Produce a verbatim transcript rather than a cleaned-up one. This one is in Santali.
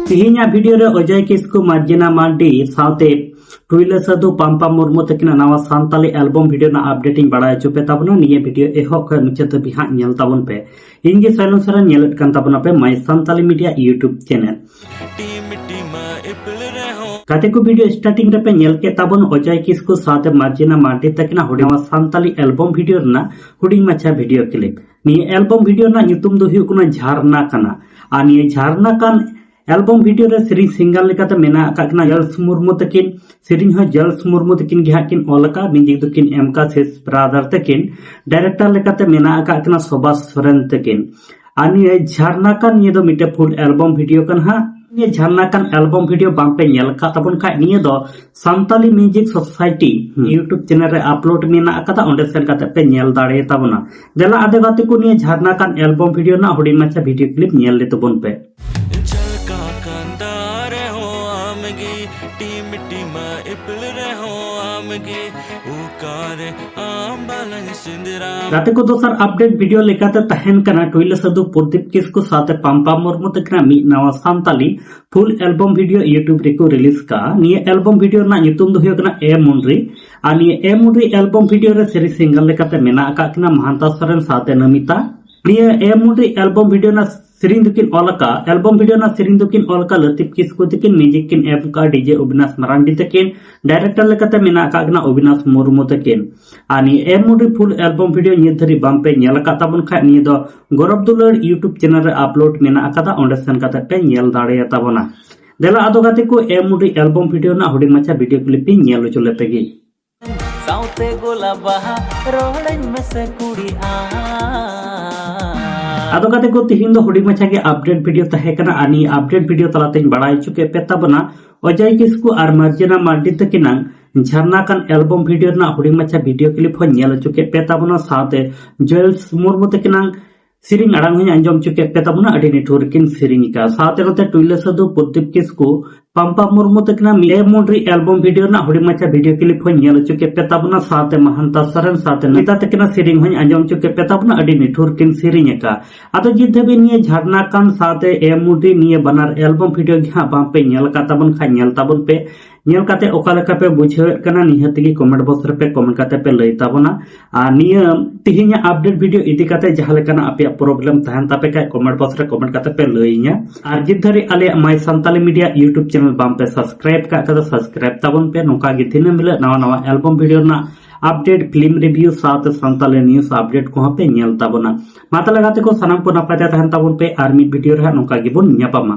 ᱛᱤᱦᱤᱧᱟᱜ ᱵᱷᱤᱰᱤᱭᱳ ᱨᱮ ᱚᱡᱚᱭ ᱠᱤᱥᱠᱩ, ᱢᱟᱨᱡᱤᱱᱟ ᱢᱟᱨᱰᱤ ᱥᱟᱶᱛᱮ ᱴᱩᱭᱞᱟᱹ ᱥᱟᱹᱫᱷᱩ ᱯᱟᱢᱯᱟ ᱢᱩᱨᱢᱩ ᱛᱟᱹᱠᱤᱱᱟᱜ ᱱᱟᱣᱟ ᱥᱟᱱᱛᱟᱞᱤ ᱮᱞᱵᱚᱢ ᱵᱷᱤᱰᱤᱭᱳ ᱨᱮᱱᱟᱜ ᱟᱯᱰᱮᱴ ᱤᱧ ᱵᱟᱲᱟᱭ ᱦᱚᱪᱚ ᱯᱮ ᱛᱟᱵᱚᱱᱟ᱾ ᱱᱤᱭᱟᱹ ᱵᱷᱤᱰᱤᱭᱳ ᱮᱦᱚᱵ ᱠᱷᱚᱱ ᱢᱩᱪᱟᱹᱫ ᱫᱷᱟᱹᱵᱤᱡ ᱦᱟᱸᱜ ᱧᱮᱞ ᱛᱟᱵᱚᱱ ᱯᱮ᱾ ᱤᱧ ᱜᱮ ᱥᱟᱭᱞᱚᱱ ᱥᱚᱨᱮᱱ, ᱧᱮᱞᱮᱫ ᱠᱟᱱ ᱛᱟᱵᱚᱱᱟ ᱯᱮ My Santali Media YouTube channel᱾ ᱜᱟᱛᱮ ᱠᱚ, ᱵᱷᱤᱰᱤᱭᱳ ᱥᱴᱟᱨᱴᱤᱝ ᱨᱮᱯᱮ ᱧᱮᱞ ᱠᱮᱫ ᱛᱟᱵᱚᱱ ᱚᱡᱚᱭ ᱠᱤᱥᱠᱩ ᱥᱟᱶᱛᱮ ᱢᱟᱨᱡᱤᱱᱟ ᱢᱟᱨᱰᱤ ᱛᱟᱹᱠᱤᱱᱟᱜ ᱦᱩᱰᱤᱧ ᱱᱟᱣᱟ ᱥᱟᱱᱛᱟᱞᱤ ᱮᱞᱵᱚᱢ ᱵᱷᱤᱰᱤᱭᱳ ᱨᱮᱱᱟᱜ ᱦᱩᱰᱤᱧ ᱢᱟᱪᱷᱟ ᱵᱷᱤᱰᱤᱭᱳ ᱠᱞᱤᱯ᱾ ᱱᱤᱭᱟᱹ ᱮᱞᱵᱚᱢ ᱵᱷᱤᱰᱤᱭᱳ ᱨᱮᱱᱟᱜ ᱧᱩᱛᱩᱢ ᱫᱚ ᱦᱩᱭᱩᱜ ᱠᱟᱱᱟ ᱡᱷᱟᱨᱱᱟ ᱠᱟᱱᱟ᱾ ᱟᱨ ᱱᱤᱭᱟᱹ ᱡᱷᱟᱨᱱᱟ ᱠᱟᱱ ᱮᱞᱵᱚᱢ ᱵᱷᱤᱰᱤᱭᱳ ᱨᱮ ᱥᱮᱨᱮᱧ ᱥᱤᱝᱜᱟᱨ ᱞᱮᱠᱟᱛᱮ ᱢᱮᱱᱟᱜ ᱟᱠᱟᱫ ᱠᱤᱱᱟ ᱡᱚᱭᱮᱥ ᱢᱩᱨᱢᱩ ᱛᱟᱹᱠᱤᱱ᱾ ᱥᱮᱨᱮᱧ ᱦᱚᱸ ᱡᱚᱭᱮᱥ ᱢᱩᱨᱢᱩ ᱛᱟᱹᱠᱤᱱ ᱜᱮ ᱦᱟᱸᱜ ᱠᱤᱱ ᱚᱞ ᱟᱠᱟᱫ, ᱢᱤᱣᱡᱤᱠ ᱫᱚᱠᱤᱱ ᱮᱢ ᱟᱠᱟᱫ ᱥᱮᱥ ᱵᱨᱟᱫᱟᱨ ᱛᱟᱹᱠᱤᱱ᱾ ᱰᱟᱭᱨᱮᱠᱴᱚᱨ ᱞᱮᱠᱟᱛᱮ ᱢᱮᱱᱟᱜ ᱟᱠᱟᱫ ᱠᱤᱱᱟ ᱥᱩᱵᱷᱟᱥ ᱥᱚᱨᱮᱱ ᱛᱟᱹᱠᱤᱱ᱾ ᱟᱨ ᱱᱤᱭᱟᱹ ᱡᱷᱟᱨᱱᱟ ᱠᱟᱱ, ᱱᱤᱭᱟᱹ ᱫᱚ ᱢᱤᱫᱴᱮᱱ ᱯᱷᱩᱞ ᱮᱞᱵᱚᱢ ᱵᱷᱤᱰᱤᱭᱳ ᱠᱟᱱᱟ ᱦᱟᱸᱜ᱾ ᱱᱤᱭᱟᱹ ᱡᱷᱟᱨᱱᱟ ᱠᱟᱱ ᱮᱞᱵᱚᱢ ᱵᱷᱤᱰᱤᱭᱳ ᱵᱟᱝ ᱯᱮ ᱧᱮᱞ ᱟᱠᱟᱫ ᱛᱟᱵᱚᱱ ᱠᱷᱟᱡ, ᱱᱤᱭᱟᱹ ᱫᱚ Santali music society YouTube channel ᱨᱮ ᱟᱯᱞᱳᱰ ᱢᱮᱱᱟᱜ ᱟᱠᱟᱫᱟ, ᱚᱸᱰᱮ ᱥᱮᱱ ᱠᱟᱛᱮ ᱯᱮ ᱧᱮᱞ ᱫᱟᱲᱮᱭᱟᱛᱟ ᱵᱚᱱᱟ᱾ ᱫᱮᱞᱟ ᱟᱫᱚ ᱜᱟᱛᱮ ᱠᱚ, ᱱᱤᱭᱟᱹ ᱡᱷᱟᱨᱱᱟ ᱠᱟᱱ ᱮᱞᱵᱚᱢ ᱵᱷᱤᱰᱤᱭᱳ ᱨᱮᱱᱟᱜ ᱦᱩᱰᱤᱧ ᱢᱟᱪᱷᱟ ᱵᱷᱤᱰᱤᱭᱳ ᱠᱞᱤᱯ ᱧᱮᱞ ᱞᱮ ᱛᱟᱵᱚᱱ ᱯᱮ᱾ ᱡᱷᱟᱞᱠᱟ ᱠᱟᱱ ᱫᱟᱨᱮ ᱦᱚᱸ ᱟᱢᱜᱮ, ᱴᱤᱢ ᱴᱤᱢᱟ ᱤᱯᱤᱞ ᱨᱮᱦᱚᱸ ᱟᱢᱜᱮ, ᱚᱠᱟᱨᱮ ᱟᱢ ᱵᱟᱞᱟᱝ ᱥᱮᱸᱫᱽᱨᱟ᱾ ᱜᱟᱛᱮ ᱠᱚ, ᱫᱚᱥᱟᱨ ᱟᱯᱰᱮᱴ ᱵᱷᱤᱰᱤᱭᱳ ᱞᱮᱠᱟᱛᱮ ᱛᱟᱦᱮᱱ ᱠᱟᱱᱟ ᱴᱩᱭᱞᱟᱹ ᱥᱟᱹᱫᱷᱩ ᱯᱨᱚᱫᱤᱯ ᱠᱤᱥᱠᱩ ᱥᱟᱶᱛᱮ ᱯᱟᱢᱯᱟ ᱢᱩᱨᱢᱩ ᱛᱟᱹᱠᱤᱱᱟᱜ ᱢᱤᱫ ᱱᱟᱣᱟ ᱥᱟᱱᱛᱟᱞᱤ ᱯᱷᱩᱞ ᱮᱞᱵᱚᱢ ᱵᱷᱤᱰᱤᱭᱳ YouTube ᱨᱮᱠᱚ ᱨᱤᱞᱤᱡᱽ ᱠᱟᱜᱼᱟ᱾ ᱱᱤᱭᱟᱹ ᱮᱞᱵᱚᱢ ᱵᱷᱤᱰᱤᱭᱳ ᱨᱮᱱᱟᱜ ᱧᱩᱛᱩᱢ ᱫᱚ ᱦᱩᱭᱩᱜ ᱠᱟᱱᱟ ᱮ ᱢᱩᱱᱨᱤ᱾ ᱟᱨ ᱱᱤᱭᱟᱹ ᱮ ᱢᱩᱱᱨᱤ ᱮᱞᱵᱚᱢ ᱵᱷᱤᱰᱤᱭᱳ ᱨᱮ ᱥᱮᱨᱮᱧ ᱥᱤᱝᱜᱟᱨ ᱞᱮᱠᱟᱛᱮ ᱢᱮᱱᱟᱜ ᱟᱠᱟᱫ ᱠᱤᱱᱟ ᱢᱟᱦᱟᱱᱛᱟ ᱥᱚᱨᱮᱱ ᱥᱟᱶᱛᱮ ᱱᱚᱢᱤᱛᱟ᱾ ᱱᱤᱭᱟᱹ ᱮ ᱢᱩᱱᱨᱤ ᱮᱞᱵᱚᱢ ᱵᱷᱤᱰᱤᱭᱳ ᱨᱮᱱᱟᱜ ᱥᱮᱨᱮᱧ ᱫᱚᱠᱤᱱ ᱚᱞ ᱟᱠᱟᱫ, ᱮᱞᱵᱚᱢ ᱵᱷᱤᱰᱤᱭᱳ ᱨᱮᱱᱟᱜ ᱥᱮᱨᱮᱧ ᱫᱚᱠᱤᱱ ᱚᱞ ᱟᱠᱟᱫ ᱞᱟᱹᱛᱤᱯ ᱠᱤᱥᱠᱩ ᱛᱟᱹᱠᱤᱱ, ᱢᱤᱣᱡᱤᱠ ᱠᱤᱱ ᱮᱢ ᱟᱠᱟᱫ ᱰᱤᱡᱮ ᱚᱵᱤᱱᱟᱥ ᱢᱟᱨᱟᱱᱰᱤ ᱛᱟᱹᱠᱤᱱ, ᱰᱟᱭᱨᱮᱠᱴᱚᱨ ᱞᱮᱠᱟᱛᱮ ᱢᱮᱱᱟᱜ ᱟᱠᱟᱫ ᱠᱤᱱᱟ ᱚᱵᱤᱱᱟᱥ ᱢᱩᱨᱢᱩ ᱛᱟᱹᱠᱤᱱ᱾ ᱟᱨ ᱱᱤᱭᱟᱹ ᱮ ᱢᱩᱱᱨᱤ ᱯᱷᱩᱞ ᱮᱞᱵᱚᱢ ᱵᱷᱤᱰᱤᱭᱳ ᱱᱤᱛ ᱫᱷᱟᱹᱨᱤᱡ ᱵᱟᱝ ᱯᱮ ᱧᱮᱞ ᱟᱠᱟᱫ ᱛᱟᱵᱚᱱ ᱠᱷᱟᱡ, ᱱᱤᱭᱟᱹ ᱫᱚ ᱜᱚᱨᱚᱵ ᱫᱩᱞᱟᱹᱲ YouTube ᱪᱮᱱᱮᱞ ᱨᱮ ᱟᱯᱞᱳᱰ ᱢᱮᱱᱟᱜ ᱟᱠᱟᱫᱟ, ᱚᱸᱰᱮ ᱥᱮᱱ ᱠᱟᱛᱮ ᱯᱮ ᱧᱮᱞ ᱫᱟᱲᱮᱭᱟᱛᱟ ᱵᱚᱱᱟ᱾ ᱫᱮᱞᱟ ᱟᱫᱚ ᱜᱟᱛᱮ ᱠᱚ, ᱮ ᱢᱩᱱᱨᱤ ᱮᱞᱵᱚᱢ ᱵᱷᱤᱰᱤᱭᱳ ᱨᱮᱱᱟᱜ ᱦᱩᱰᱤᱧ ᱢᱟᱪᱷᱟ ᱵᱷᱤᱰᱤᱭᱳ ᱠᱞᱤᱯ ᱤᱧ ᱧᱮᱞ ᱦᱚᱪᱚ ᱞᱮᱯᱮ ᱜᱮ᱾ ᱥᱟᱶᱛᱮ ᱜᱳᱞᱟ ᱵᱟᱦᱟ ᱨᱚᱦᱚᱲᱟᱹᱧ ᱢᱮᱥᱮ ᱠᱩᱲᱤ ᱟᱢ᱾ ᱟᱫᱚ ᱜᱟᱛᱮ ᱠᱚ, ᱛᱤᱦᱤᱧ ᱫᱚ ᱦᱩᱰᱤᱧ ᱢᱟᱪᱷᱟ ᱜᱮ ᱟᱯᱰᱮᱴ ᱵᱷᱤᱰᱤᱭᱳ ᱛᱟᱦᱮᱸ ᱠᱟᱱᱟ᱾ ᱟᱨ ᱱᱤᱭᱟᱹ ᱟᱯᱰᱮᱴ ᱵᱷᱤᱰᱤᱭᱳ ᱛᱟᱞᱟᱛᱮᱧ ᱵᱟᱲᱟᱭ ᱦᱚᱪᱚ ᱠᱮᱫ ᱯᱮ ᱛᱟᱵᱚᱱᱟ ᱚᱡᱚᱭ ᱠᱤᱥᱠᱩ ᱟᱨ ᱢᱟᱨᱡᱤᱱᱟ ᱢᱟᱨᱰᱤ ᱛᱟᱹᱠᱤᱱᱟᱝ ᱡᱷᱟᱨᱱᱟ ᱠᱟᱱ ᱮᱞᱵᱚᱢ ᱵᱷᱤᱰᱤᱭᱳ ᱨᱮᱱᱟᱜ ᱦᱩᱰᱤᱧ ᱢᱟᱪᱷᱟ ᱵᱷᱤᱰᱤᱭᱳ ᱠᱞᱤᱯ ᱦᱚᱸ ᱧᱮᱞ ᱦᱚᱪᱚ ᱠᱮᱫ ᱯᱮ ᱛᱟᱵᱚᱱᱟ, ᱥᱟᱶᱛᱮ ᱡᱚᱭᱮᱥ ᱢᱩᱨᱢᱩ ᱛᱟᱹᱠᱤᱱᱟᱝ ᱥᱮᱨᱮᱧ ᱟᱲᱟᱝ ᱦᱚᱸᱧ ᱟᱸᱡᱚᱢ ᱦᱚᱪᱚ ᱠᱮᱫ ᱯᱮ ᱛᱟᱵᱚᱱᱟ, ᱟᱹᱰᱤ ᱱᱤᱴᱷᱩᱨ ᱠᱤᱱ ᱥᱮᱨᱮᱧ ᱟᱠᱟᱫᱼᱟ᱾ ᱥᱟᱶᱛᱮ ᱱᱚᱛᱮ ᱴᱩᱭᱞᱟᱹ ᱥᱟᱹᱫᱷᱩ ᱯᱨᱚᱫᱤᱯ ᱠᱤᱥᱠᱩ, ᱯᱟᱢᱯᱟ ᱢᱩᱨᱢᱩ ᱛᱟᱹᱠᱤᱱᱟᱜ ᱢᱤᱫ ᱮ ᱢᱩᱰᱨᱤ ᱮᱞᱵᱚᱢ ᱵᱷᱤᱰᱤᱭᱳ ᱨᱮᱱᱟᱜ ᱦᱩᱰᱤᱧ ᱢᱟᱪᱷᱟ ᱵᱷᱤᱰᱤᱭᱳ ᱠᱞᱤᱯ ᱦᱚᱸᱧ ᱧᱮᱞ ᱦᱚᱪᱚ ᱠᱮᱫ ᱯᱮ ᱛᱟᱵᱚᱱᱟ, ᱥᱟᱶᱛᱮ ᱢᱟᱦᱟᱱᱛᱟ ᱥᱚᱨᱮᱱ ᱥᱟᱶᱛᱮ ᱱᱮᱛᱟ ᱛᱟᱹᱠᱤᱱᱟᱜ ᱥᱮᱨᱮᱧ ᱦᱚᱸᱧ ᱟᱸᱡᱚᱢ ᱦᱚᱪᱚ ᱠᱮᱫ ᱯᱮ ᱛᱟᱵᱚᱱᱟ, ᱟᱹᱰᱤ ᱱᱤᱴᱷᱩᱨ ᱠᱤᱱ ᱥᱮᱨᱮᱧ ᱟᱠᱟᱫᱼᱟ᱾ ᱟᱫᱚ ᱡᱤᱛ ᱫᱷᱟᱹᱵᱤᱡ ᱱᱤᱭᱟᱹ ᱡᱷᱟᱨᱱᱟ ᱠᱟᱱ ᱥᱟᱶᱛᱮ ᱮ ᱢᱩᱰᱨᱤ ᱱᱤᱭᱟᱹ ᱵᱟᱱᱟᱨ ᱮᱞᱵᱚᱢ ᱵᱷᱤᱰᱤᱭᱳ ᱜᱮ ᱦᱟᱸᱜ ᱵᱟᱝ ᱯᱮ ᱧᱮᱞ ᱟᱠᱟᱫ ᱛᱟᱵᱚᱱ ᱠᱷᱟᱱ ᱧᱮᱞ ᱛᱟᱵᱚᱱ ᱯᱮ᱾ ᱧᱮᱞ ᱠᱟᱛᱮ ᱚᱠᱟ ᱞᱮᱠᱟ ᱯᱮ ᱵᱩᱡᱷᱟᱹᱣᱮᱫ ᱠᱟᱱᱟ, ᱱᱤᱦᱟᱹᱛ ᱜᱮ ᱠᱚᱢᱮᱱᱴ ᱵᱚᱠᱥ ᱨᱮᱯᱮ ᱠᱚᱢᱮᱱᱴ ᱠᱟᱛᱮ ᱯᱮ ᱞᱟᱹᱭ ᱛᱟᱵᱚᱱᱟ᱾ ᱟᱨ ᱱᱤᱭᱟᱹ ᱛᱮᱦᱮᱧᱟᱜ ᱟᱯᱰᱮᱴ ᱵᱷᱤᱰᱤᱭᱳ ᱤᱫᱤ ᱠᱟᱛᱮ ᱡᱟᱦᱟᱸ ᱞᱮᱠᱟᱱᱟᱜ ᱟᱯᱮᱭᱟᱜ ᱯᱨᱚᱵᱞᱮᱢ ᱛᱟᱦᱮᱱ ᱛᱟᱯᱮ ᱠᱷᱟᱡ ᱠᱚᱢᱮᱱᱴ ᱵᱚᱠᱥ ᱨᱮ ᱠᱚᱢᱮᱱᱴ ᱠᱟᱛᱮ ᱯᱮ ᱞᱟᱹᱭ ᱤᱧᱟ᱾ ᱟᱨ ᱡᱤᱛ ᱫᱷᱟᱹᱨᱤᱡ ᱟᱞᱮᱭᱟᱜ ᱢᱟᱭ ᱥᱟᱱᱛᱟᱞᱤ ᱢᱤᱰᱤᱭᱟ ᱭᱩᱴᱩᱵᱽ ᱪᱮᱱᱮᱞ ᱵᱟᱝ ᱯᱮ ᱥᱟᱵᱥᱠᱨᱟᱭᱤᱵ ᱠᱟᱜ ᱠᱷᱟᱡ ᱫᱚ ᱥᱟᱵᱥᱠᱨᱟᱭᱤᱵ ᱛᱟᱵᱚᱱ ᱯᱮ᱾ ᱱᱚᱝᱠᱟ ᱜᱮ ᱫᱤᱱᱟᱹᱢ ᱦᱤᱞᱳᱜ ᱱᱟᱣᱟ ᱱᱟᱣᱟ ᱮᱞᱵᱚᱢ ᱵᱷᱤᱰᱤᱭᱳ ᱨᱮᱱᱟᱜ ᱟᱯᱰᱮᱴ, ᱯᱷᱤᱞᱢ ᱨᱤᱵᱷᱤᱭᱩ ᱥᱟᱶᱛᱮ ᱥᱟᱱᱛᱟᱞᱤ ᱱᱤᱭᱩᱡᱽ ᱟᱯᱰᱮᱴ ᱠᱚᱦᱚᱸ ᱯᱮ ᱧᱮᱞ ᱛᱟᱵᱚᱱᱟ᱾ ᱢᱟ ᱛᱟᱦᱞᱮ ᱜᱟᱛᱮ ᱠᱚ, ᱥᱟᱱᱟᱢ ᱠᱚ ᱱᱟᱯᱟᱭ ᱛᱮ ᱛᱟᱦᱮᱱ ᱛᱟᱵᱚᱱ ᱯᱮ, ᱟᱨ ᱢᱤᱫ ᱵᱷᱤᱰᱤᱭᱳ ᱨᱮ ᱦᱟᱸᱜ ᱱᱚᱝᱠᱟ ᱜᱮᱵᱚᱱ ᱧᱟᱯᱟᱢᱟ᱾